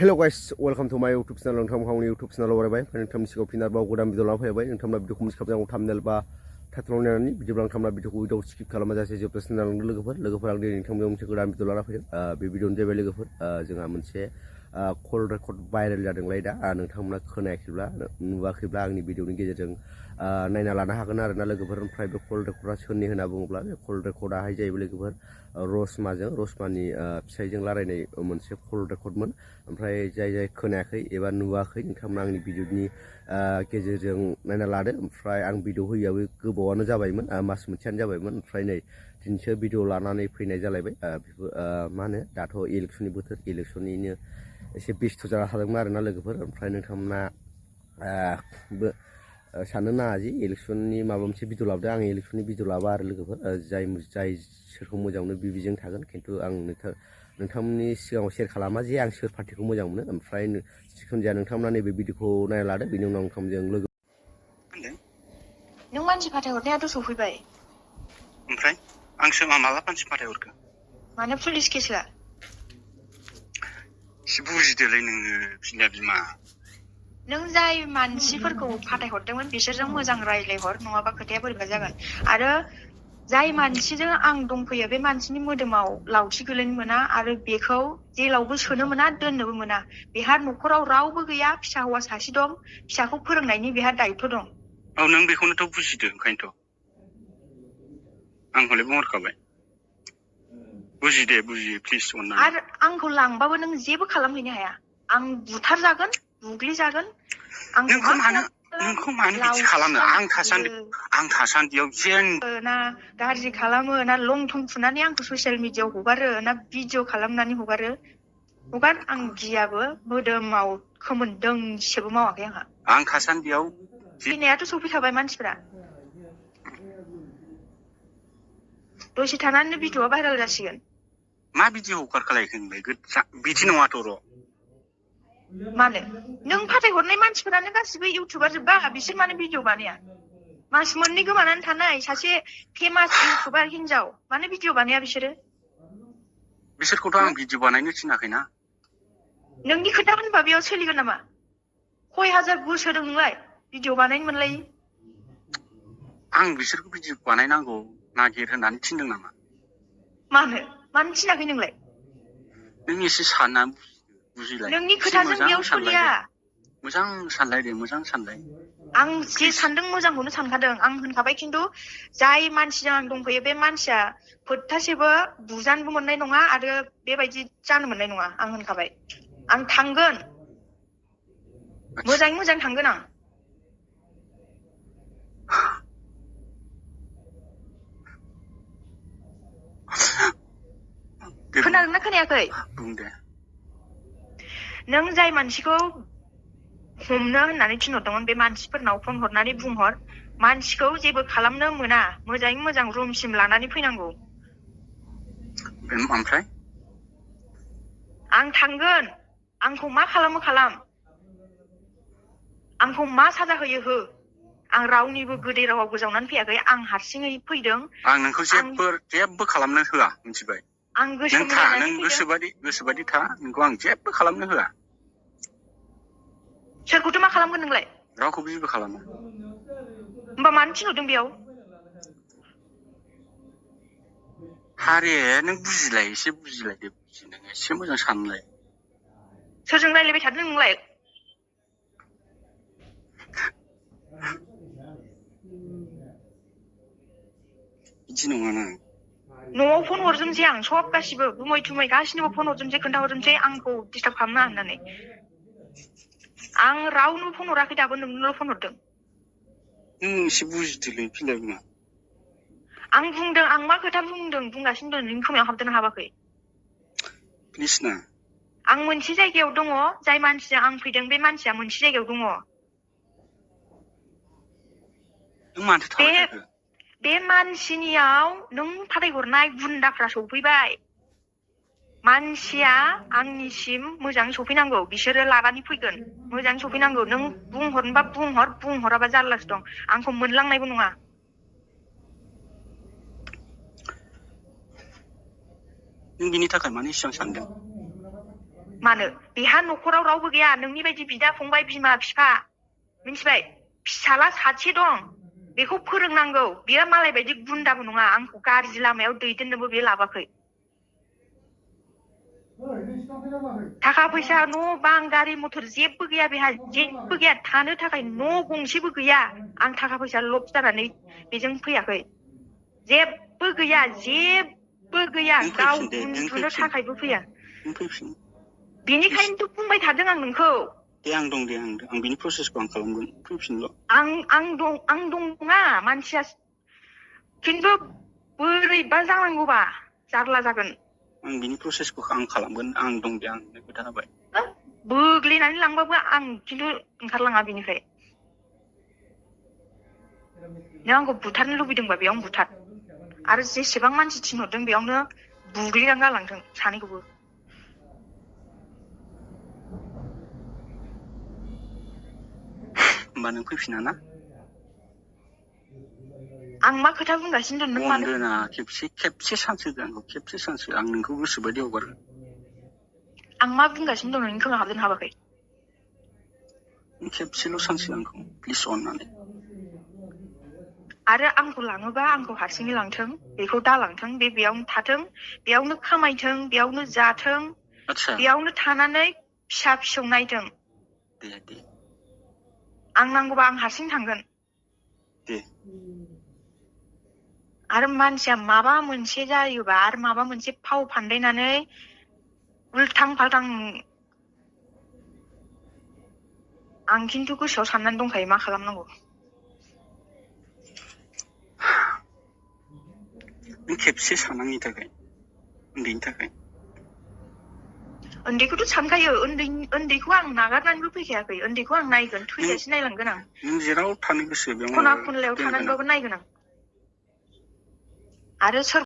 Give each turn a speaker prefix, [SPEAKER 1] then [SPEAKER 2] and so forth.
[SPEAKER 1] Hello guys, welcome to my YouTube channel. नोंथांमोननि YouTube channel बरायबाय नोंथांनि सिगाङाव फिन आरोबाव गोदान भिडिअ लाना फैबाय नोंथांमोना भिडिअखौ मिस खालामनांगौ थाम्बनेल बा टाइटेलाव नायनानै बिदिब्ला नोंथांमोना भिडिअखौ उइदाव स्किप खालामाजासे जोबजासिम नायलांदो लोगोफोर आं दिनै नोंथांमोनाव मोनसे गोदान भिडिअ लाना फैदों बे भिडिअनि जाहैबाय लोगोफोर जोंहा मोनसे कल रेकर्ड भाइरेल जादोंलाय दा नोंथांमोना खोनायाखैब्ला नुवाखैब्ला आंनि भिडिअनि गेजेरजों नायना लानो हागोन आरोना लोगोफोर ओमफ्राय बे कल रेकर्डआ सोरनि होनना बुङोब्ला बे कल रेकर्डआहाय जाहैबाय लोगोफोर रसमानि फिसायजों रायलायनाय मोनसे कल रेकर्डमोन ओमफ्राय जाय खोनायाखै एबा नुवाखै नोंथांमोना आंनि भिडिअनि गेजेरजों नायना लादो ओमफ्राय आं भिडिअ होयैयाबो गोबावानो जाबायमोन मास मोनसेयानो जाबायमोन ओमफ्राय नै दिनैसो भिडिअ लानानै फैनाय जालायबाय मा होनो दाथ' इलेक्सननि बोथोर इलेक्सननिनो एसे बेस्थ' जाना थादोंमोन आरोना लोगोफोर ओमफ्राय नोंथांमोना साननो नाङा जि इलेक्सननि माबा मोनसे भिडिअ लाबोदों आं इलेक्सननि भिडिअ लाबा आरो लोगोफोर जाय सोरखौ मोजां मोनो बिजों थागोन खिन्थु आं नोंथांमोननि सिगाङाव शेयार खालामा जे आं सोर पार्टिखौ मोजां मोनो ओमफ्राय जिखुनु जाया नोंथांमोना नैबे भिडिअखौ नायना लादो बिनि उनाव नोंथांमोनजों लोगो
[SPEAKER 2] नों मानसि फाथायहरनायाथ' सफैबाय
[SPEAKER 3] ओमफ्राय आंसो माला मानसि फाथायहरखो
[SPEAKER 2] मानो पुलिस केस ला
[SPEAKER 3] एसे बुजिदोलै नोङो बिमा
[SPEAKER 2] नों जाय मानसिफोरखौ फाथायहरदोंमोन बिसोरजों मोजां रायज्लायहर नङाबा खोथाया बोरैबा जागोन आरो जाय मानसिजों आं दंफैयो बे मानसिनि मोदोमाव लावथि गोलैनो मोना आरो बेखौ जेलावबो सोनो मोना दोननोबो मोना बेहा न'खराव रावबो गैया फिसा हौवा सासे दं फिसाखौ फोरोंनायनि बेहा दायथ' दं
[SPEAKER 3] औ नों बेखौनोथ' बुजिदो ओंखायनोथ' आं हले बुंहरखाबाय बुजि प्लिज अननानै
[SPEAKER 2] आरो आंखौ लांबाबो नों जेबो खालामहैनो हाया आं बुथारजागोन बुग्लिजागोन
[SPEAKER 3] नोंखौ मानो बिदि खालामनो आं थासान्दियाव जेन
[SPEAKER 2] ना गाज्रि खालामो ना लं थं फुनानै आंखौ ससियेल मिडियायाव हगारो ना भिडिअ खालामनानै हगार आं गियाबो मोदोमाव खोमोन दोंसेबो मावाखै
[SPEAKER 3] आं थासान्दियाव
[SPEAKER 2] फैनायाथ' सफैखाबाय मानसिफोरा दसे थानानै भिडिअआ भाइरेल जासिगोन
[SPEAKER 3] मा भिडिअ हगारखालायखो नोंलाय बिदि नङाथ' र'
[SPEAKER 2] मानो नों फाथायहरनाय मानसिफोरानो गासिबो इउटुबार जोब्बा बिसोर मानो भिडिअ बानाया मास मोननै गोमानानै थानाय सासे फेमास इउटुबार हिनजाव मानो भिडिअ बानाया
[SPEAKER 3] बिसोरखौथ' आं भिडिअ बानायनो थिनाखैना
[SPEAKER 2] नोंनि खोथा होनबा बेयाव सोलिगोन नामा 6,000 भिउस होदों नोंलाय भिडिअ बानायनो मोनलायि
[SPEAKER 3] आं बिसोरखौ भिडिअ बानायनांगौ नागिर होननानै थिनदों नामा
[SPEAKER 2] मानो थिनाखै नोंलाय
[SPEAKER 3] नों एसे सानना बुजिलाय
[SPEAKER 2] नोंनि खोथाजों बेयाव सोलिया
[SPEAKER 3] मोजां सानलाय
[SPEAKER 2] आं जे सानदों मोजांखौनो सानखादों आं होनखाबाय खिन्थु जाय मानसिजों आं दंफैयो बे मानसिया फोथासेबो बुजानोबो मोननाय नङा आरो बेबायदि जानो मोननाय नङा आं होनखाबाय आं थांगोन मोजाङै थांगोन आं खोनादोंना खोनायाखै
[SPEAKER 3] बुं दे
[SPEAKER 2] नों जाय मानसिखौ हमनो होननानै थिनहरदोंमोन बे मानसिफोरनाव फन हरनानै बुंहर मानसिखौ जेबो खालामनो मोना मोजाङै मोजां रुमसिम लानानै फैनांगौ
[SPEAKER 3] ओमफ्राय
[SPEAKER 2] आं थांगोन आंखौ मा खालामो खालाम आंखौ मा साजा होयो हो आं रावनिबो गोदै रावाव गोजावनानै फैयाखै आं हारसिङै फैदों
[SPEAKER 3] आं नोंखौ जेबो खालामनो होआ मिथिबाय
[SPEAKER 2] आं
[SPEAKER 3] नों गोसोबादि था नोंखौ आं जेबो खालामनो होआ
[SPEAKER 2] सोरखौथ' मा खालामगोन नोंलाय
[SPEAKER 3] रावखौबो जेबो खालामा
[SPEAKER 2] होमबा मानो थिनहरदों बेयाव
[SPEAKER 3] हारे नों बुजिलाय एसे बुजिलाय दे नों एसे मोजां सानलाय
[SPEAKER 2] सोरजों रायलायबाय थादों नोंलाय
[SPEAKER 3] बिदि नङाना
[SPEAKER 2] न'आव फन हरजोबनोसै आं सब गासिबो गुमै थुमै गासिनोबो फन हरजोबनोसै खोन्थाहरजोबनोसै आंखौ डिस्टार्ब खालामना होननानै आं रावनोबो फन हराखै दाबो नोंनोल' फन हरदों
[SPEAKER 3] नों एसे बुजिदोलै फिलायमा
[SPEAKER 2] आं बुंदों आं मा खोथा बुंगासिनो दं नोंनि खोमायाव हाबदोंना हाबाखै
[SPEAKER 3] प्लिज ना
[SPEAKER 2] आं मोनसे जायगायाव दङ जाय मानसिजों आं फैदों बे मानसिया मोनसे जायगायाव दङ
[SPEAKER 3] नों माथो थाबाय थाखो
[SPEAKER 2] बे मानसिनियाव नों फाथायहरनाय गुन्दाफ्रा सफैबाय मानसिया आंनिसिम मोजाङै सफैनांगौ बिसोरो लानानै फैगोन मोजाङै सफैनांगौ नों बुंहरनोबा बुंहराबा जारलासो दं आंखौ मोनलांनायबो नङा
[SPEAKER 3] नों बिनि थाखाय मानो इसेबां सानदों
[SPEAKER 2] मानो बेहा न'खराव रावबो गैया नोंनि बायदि बिदा फंबाय बिमा बिफा मिथिबाय फिसाला सासे दं बेखौ फोरोंनांगौ बियो मालाय बायदि गुन्दाबो नङा आंखौ गाज्रि लामायाव दैदेननोबो बे लाबाखै थाखा फैसा न' बां गारि मथर जेबो गैया बेहा जेबो गैया थानो थाखाय न' गंसेबो गैया आं थाखा फैसा लब जानानै बेजों फैयाखै जेबो गैया जेबो गैया गाव उन्दुनो थाखायबो फैया बेनिखायनोथ' बुंबाय थादों आं नोंखौ
[SPEAKER 3] दे आं दं आं बिनि प्रसेसखौ आं खालामगोन फैफिनल'
[SPEAKER 2] आं दं नङा मानसिया खिन्थु बोरैबा जानांगौबा जारला जागोन
[SPEAKER 3] आं बिनि प्रसेसखौ आं खालामगोन आं दं दे आं खोथा होबाय
[SPEAKER 2] बोग्लिनानै लांबाबो आं खिन्थु ओंखारलाङा बेनिफ्राय नों आंखौ बुथारनो लुबैदोंबा बेयावनो बुथार आरो जेसेबां मानसि थिनहरदों बेयावनो बुग्लिनानै गालांथों सानैखौबो
[SPEAKER 3] होमबा नों फैफिना ना
[SPEAKER 2] आं मा खोथा बुंगासिनो दं नों मानो
[SPEAKER 3] दोना खेबसे सान्स होदो आंखौ खेबसे सान्स हो आं नोंखौ गोसोबायदि हगारगोन
[SPEAKER 2] आं मा बुंगासिनो दं नोंनि खोमा हाबदों हाबाखै
[SPEAKER 3] खेबसेल' सान्स हो आंखौ प्लिज अननानै
[SPEAKER 2] आरो आंखौ लाङोबा आंखौ हारसिङै लांथों बेखौ दालांथों बेयावनो थाथों बेयावनो खामायथों बेयावनो जाथों बेयावनो थानानै फिसा फिसौ नायथों
[SPEAKER 3] दे
[SPEAKER 2] आं नांगौबा आं हारसिं थांगोन
[SPEAKER 3] दे
[SPEAKER 2] आरो मानसिया माबा मोनसे जायोबा आरो माबा मोनसे फाव फान्दायनानै उल्थां फाल्थां आं खिन्थु गोसोआव साननानै दंखायो मा खालामनांगौ
[SPEAKER 3] नों खेबसे साननायनि थाखाय उन्दैनि थाखाय
[SPEAKER 2] उन्दैखौथ' सानखायो उन्दैखौ आं नागारनानैबो फैखायाखै उन्दैखौ आं नायगोन थैजासे नायलांगोन आं
[SPEAKER 3] नों जेराव थानो गोसो बेयाव
[SPEAKER 2] खना खनलायाव थानानैबाबो नायगोन आं आरो सोर